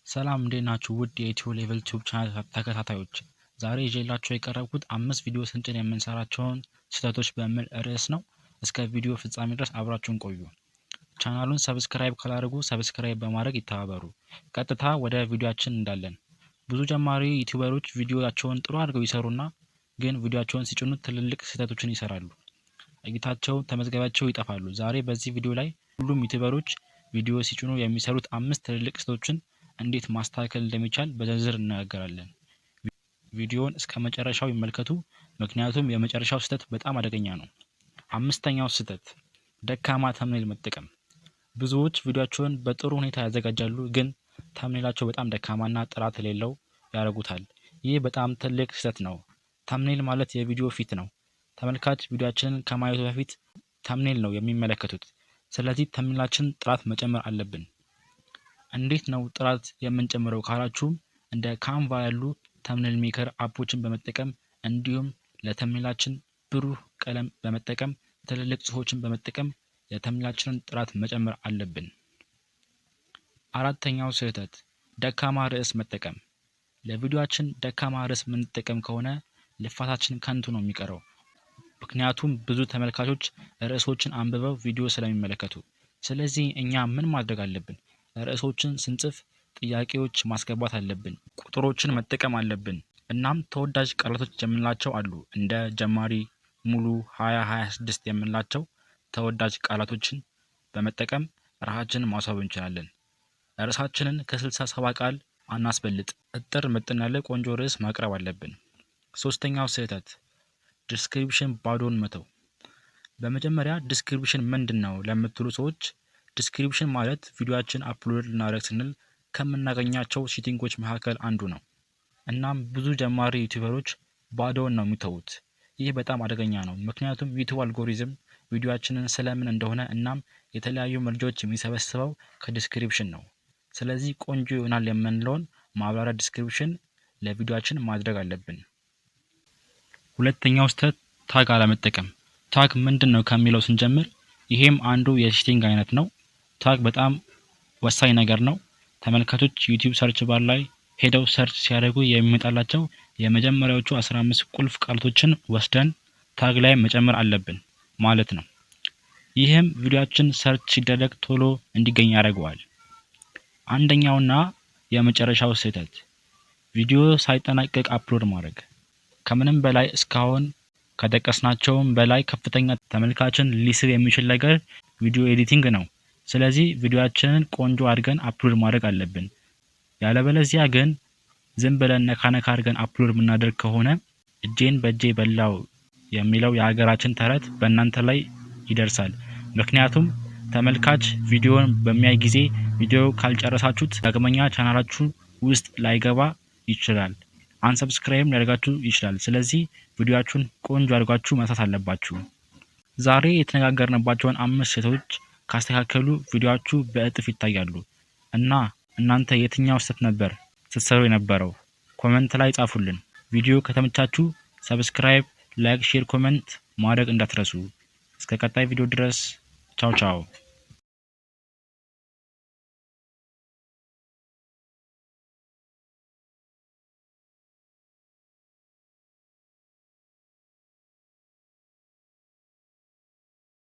ሰላም፣ እንዴት ናችሁ? ውድ የኢትዮ ሌቭል ቲዩብ ቻናል ተከታታዮች፣ ዛሬ ይዤላችሁ የቀረብኩት አምስት ቪዲዮ ስንጭን የምንሰራቸውን ስህተቶች በሚል ርዕስ ነው። እስከ ቪዲዮ ፍጻሜ ድረስ አብራችሁን ቆዩ። ቻናሉን subscribe ካላደረጉ subscribe በማድረግ ይተባበሩ። ቀጥታ ወደ ቪዲዮአችን እንዳለን፣ ብዙ ጀማሪ ዩቲዩበሮች ቪዲዮአቸውን ጥሩ አድርገው ይሰሩና ግን ቪዲዮአቸውን ሲጭኑ ትልልቅ ስህተቶችን ይሰራሉ። እይታቸው፣ ተመዝጋቢያቸው ይጠፋሉ። ዛሬ በዚህ ቪዲዮ ላይ ሁሉም ዩቲዩበሮች ቪዲዮ ሲጭኑ የሚሰሩት አምስት ትልልቅ ስህተቶችን እንዴት ማስተካከል እንደሚቻል በዝርዝር እንነጋገራለን። ቪዲዮውን እስከ መጨረሻው ይመልከቱ፣ ምክንያቱም የመጨረሻው ስህተት በጣም አደገኛ ነው። አምስተኛው ስህተት ደካማ thumbnail መጠቀም። ብዙዎች ቪዲዮአቸውን በጥሩ ሁኔታ ያዘጋጃሉ፣ ግን thumbnail ኣቸው በጣም ደካማና ጥራት የሌለው ያደርጉታል። ይህ በጣም ትልቅ ስህተት ነው። Thumbnail ማለት የቪዲዮ ፊት ነው። ተመልካች ቪዲዮአችንን ከማየቱ በፊት thumbnail ነው የሚመለከቱት። ስለዚህ thumbnail ኣችን ጥራት መጨመር አለብን። እንዴት ነው ጥራት የምንጨምረው ካላችሁም፣ እንደ Canva ያሉ thumbnail maker app ኦችን በመጠቀም፣ እንዲሁም ለ thumbnail ኣችን ብሩህ ቀለም በመጠቀም፣ ትልልቅ ጽሁፎችን በመጠቀም የ thumbnail ኣችንን ጥራት መጨመር አለብን። አራተኛው ስህተት ደካማ ርዕስ መጠቀም። ለቪዲዮአችን ደካማ ርዕስ የምንጠቀም ከሆነ ልፋታችን ከንቱ ነው የሚቀረው። ምክንያቱም ብዙ ተመልካቾች ርዕሶችን አንብበው ቪዲዮ ስለሚመለከቱ። ስለዚህ እኛ ምን ማድረግ አለብን? ርዕሶችን ስንጽፍ ጥያቄዎች ማስገባት አለብን። ቁጥሮችን መጠቀም አለብን። እናም ተወዳጅ ቃላቶች የምንላቸው አሉ። እንደ ጀማሪ፣ ሙሉ፣ 2026 የምንላቸው ተወዳጅ ቃላቶችን በመጠቀም ራሳችንን ማስዋብ እንችላለን። ርዕሳችንን ከ67 ቃል አናስበልጥ። እጥር ምጥን ያለ ቆንጆ ርዕስ ማቅረብ አለብን። ሶስተኛው ስህተት description ባዶን መተው። በመጀመሪያ description ምንድን ነው ለምትሉ ሰዎች፣ description ማለት ቪዲዮአችን upload ልናደርግ ስንል ከምናገኛቸው setting ኦች መካከል አንዱ ነው። እናም ብዙ ጀማሪ ዩቲዩበሮች ባዶውን ነው የሚተዉት። ይህ በጣም አደገኛ ነው። ምክንያቱም ዩቲዩብ አልጎሪዝም ቪዲዮአችንን ስለምን እንደሆነ እናም የተለያዩ መረጃዎች የሚሰበስበው ከ description ነው። ስለዚህ ቆንጆ ይሆናል የምንለውን ማብራሪያ description ለቪዲዮአችን ማድረግ አለብን። ሁለተኛው ስህተት tag አለመጠቀም። Tag ምንድን ነው ከሚለው ስንጀምር፣ ይሄም አንዱ የ setting አይነት ነው። Tag በጣም ወሳኝ ነገር ነው። ተመልካቾች ዩቲዩብ search bar ላይ ሄደው search ሲያደርጉ የሚመጣላቸው የመጀመሪያዎቹ 15 ቁልፍ ቃላቶችን ወስደን tag ላይ መጨመር አለብን ማለት ነው። ይህም ቪዲዮአችን search ሲደረግ ቶሎ እንዲገኝ ያደርገዋል። አንደኛውና የመጨረሻው ስህተት ቪዲዮ ሳይጠናቀቅ upload ማድረግ። ከምንም በላይ፣ እስካሁን ከጠቀስናቸውም በላይ ከፍተኛ ተመልካችን ሊስብ የሚችል ነገር ቪዲዮ editing ነው። ስለዚህ ቪዲዮአችንን ቆንጆ አድርገን upload ማድረግ አለብን። ያለበለዚያ ግን ዝም ብለን ነካ ነካ አድርገን upload የምናደርግ ከሆነ እጄን በእጄ በላው የሚለው የሀገራችን ተረት በእናንተ ላይ ይደርሳል። ምክንያቱም ተመልካች ቪዲዮን በሚያይ ጊዜ ቪዲዮ ካልጨረሳችሁት ዳግመኛ ቻናላችሁ ውስጥ ላይገባ ይችላል። Unsubscribe ሊያደርጋችሁ ይችላል። ስለዚህ ቪዲዮአችሁን ቆንጆ አድርጋችሁ መስራት አለባችሁ። ዛሬ የተነጋገርንባቸውን አምስት ስህተቶች ካስተካከሉ ቪዲዮአችሁ በእጥፍ ይታያሉ። እና እናንተ የትኛው ስህተት ነበር ስትሰሩ የነበረው? Comment ላይ ጻፉልን። ቪዲዮ ከተመቻችሁ subscribe፣ like፣ share፣ comment ማድረግ እንዳትረሱ። እስከ ቀጣይ ቪዲዮ ድረስ ቻው ቻው።